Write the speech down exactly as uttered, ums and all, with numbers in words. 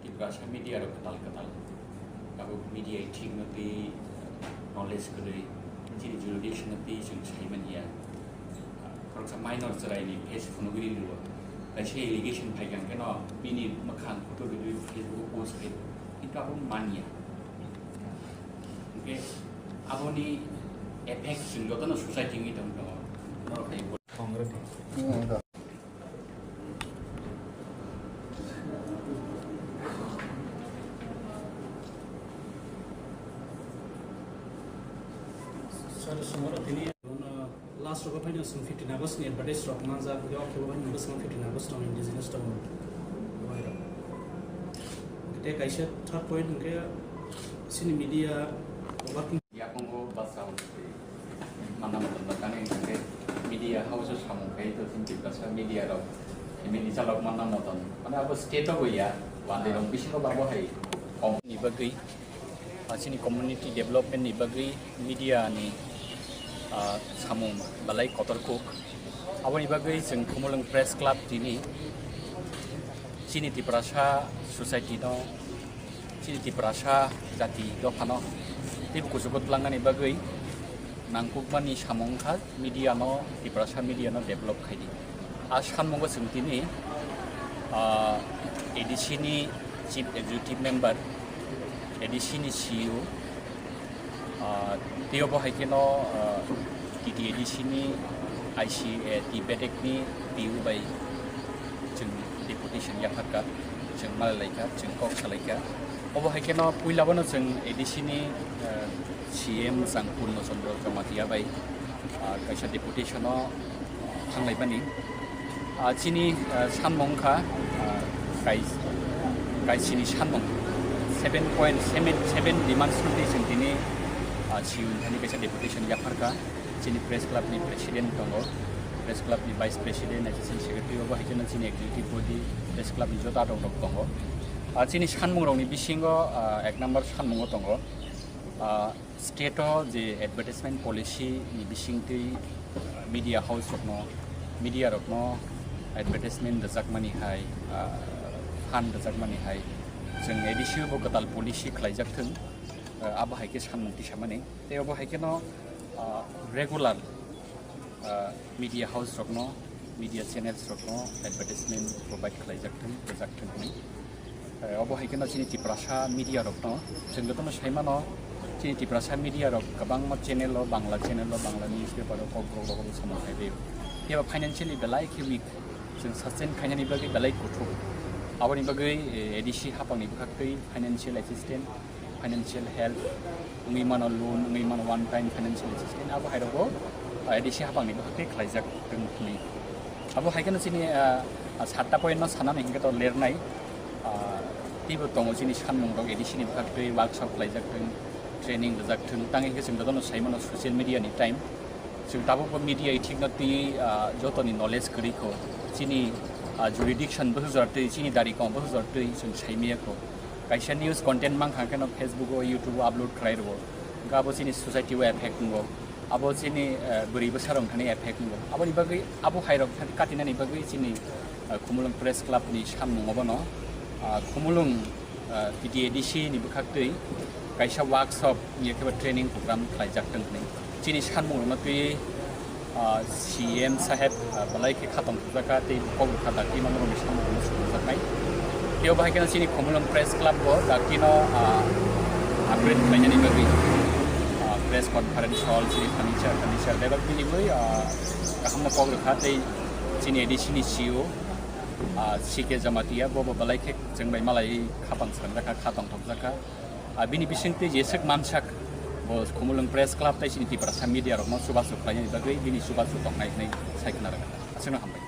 Tiprasa media rok kwtal kwtal. Abo media thik no twi knowledge kwrwi chini jurisdiction no twi chwng sai manya. Khoroksa minor chwrai ni face phunugwi ringo. Kaisa allegation phai kha hwnkhe no bini mwkhang photo rwgwi Facebook o post khe. Kintu abo manya. Hwnkhe aboni effect chwng jotono society wngwi tong tongo. Norok hai Sir, sumoro tini, uh, last rogo phaino chwng fifteen August ni advertise rok manjak, hwnkhe o khe bo phaino chwng fifteen August no indigenous tongmung. Tei kaisa third point hwnkhe chini media working. Yakungo basa manna moton no kani hwnkhe media house o samung khai to chini Tiprasa media rok, media chalok manna moton. Mane abo state o ya, wande rok bisingo babo hai kom ni bagwi, ah, chini community development ni bagwi media ni, ah, samung belai kotor kuk. Aboni bagwi chwng Khumulwng Press Club tini chini Tiprasa society no, chini Tiprasa jati dophano teibo kuchugo twlangnani bagwi nangkukmani samung wngkha media no, Tiprasa media no develop khaidi. A sammungo chwng tini, ah, A D C ni Chief Executive Member, A D C ni C E O, ah, tei obo hai kheno, ah, T T A D C ni I C A T Betek ni P U bai chwng deputation yapharkha, chwng malai laikha, chwng kok salaikha. Obo hai kheno puila bono chwng A D C ni, ah, C M chwng Purno Chandra Jamatia bai, ah, kaisa deputation o thanglaimani. Ah, chini, ah, sanmung wngkha, ah, kai-, kaisini sanmung. Seven point seven seven demands no twi chwng tini, ah, C M thani kaisa deputation yapharkha. Chini press club ni president tongo, press club ni vice president, assistant secretary, obo hai kheno chini executive body, press club ni joto adong rok tongo. Ah, chini sanmung rok ni bisingo, ah, ek number sanmung o tongo, ah, state o je advertisement policy ni bisingtwi media house rokno, media rokno advertisement rwjakmani hai, ah, fund rwjakmani hai chwng A D C o bo kwtal policy khlaijak thung, ah, abo hai khe sanmung tisamani. Tei obo hai kheno, ah, regular, ah, media house rokno, media channels rokno advertisement provide khlaijak thung, rwjak thung hwnwi. Eh, obo hai kheno chini Tiprasa media rokno, chwng jotono sai mano, chini Tiprasa media rok kwbangma channel o, Bangla channel o, Bangla newspaper o, Kokborok rogo bo samung khai rio. Phiya ba financially belai khe weak, chwng sustain khainani bagwi belai kuthuk. Aboni bagwi, eh, A D C haphangni bwkhaktwi financial assistance, financial help wngwi mano, loan wngwi mano, one time financial assistance, abo hai rogo, ah, A D C haphangni bwkhaktwi khlaijak tong thani. Abo hai kheno chini, ah, ah, satta point no sanani hinkhe to lernai, ah, teibo tongo chini sanmung rok A D C ni bwkhaktwi workshop khlaijak tong, training rwjak tong, tang hinkhe chwng jotono sai mano social media ni time. Chwng tabukbo media ithikno twi, ah, jotoni knowledge kwrwi kho. Chini, ah, jurisdiction bo hujor twi, chini dari kong bo hujor twi chwng sai maya kho. Kaisa news content mankha kheno Facebook o, YouTube o upload khlai rwo. Hwnkhe abo chini society o effect wngo. Abo chini, eh, bwrwi bwsa rok thani effect wngo. Aboni bagwi abo hai rok thani katinani bagwi chini, eh, Khumulwng Press Club ni sanmung obono, ah, Khumulwng, ah, T T A D C ni bwkhaktwi kaisa workshop ni ekheba training program khlaijak tong hwnwi. Chini sanmung rokno twi, ah, C M saheb, ah, belai khe khatong thujak kha tei kok rwkha dakti mano rokni samung rokno sujaknai. Tei obo hai kheno chini Khumulwng Press Club bo dakti no, ah, upgrade khlainani bagwi, ah, press conference hall chini furniture, furniture bebak bini bai, ah, kaham no kok rwkha tei Chini A D C ni C E O, ah, C K Jamatia, bo bo belai khe chwng bai malai kha bang sanjak kha, kha tongthokjak kha. Ah, bini bisingtwi jeswk mansak, bo Khumulwng Press Club tei chini Tiprasa media rokno chubachu khlainani bagwi bini chubachu tongnai hwnwi sai khna rwkha. Aswkno hambai.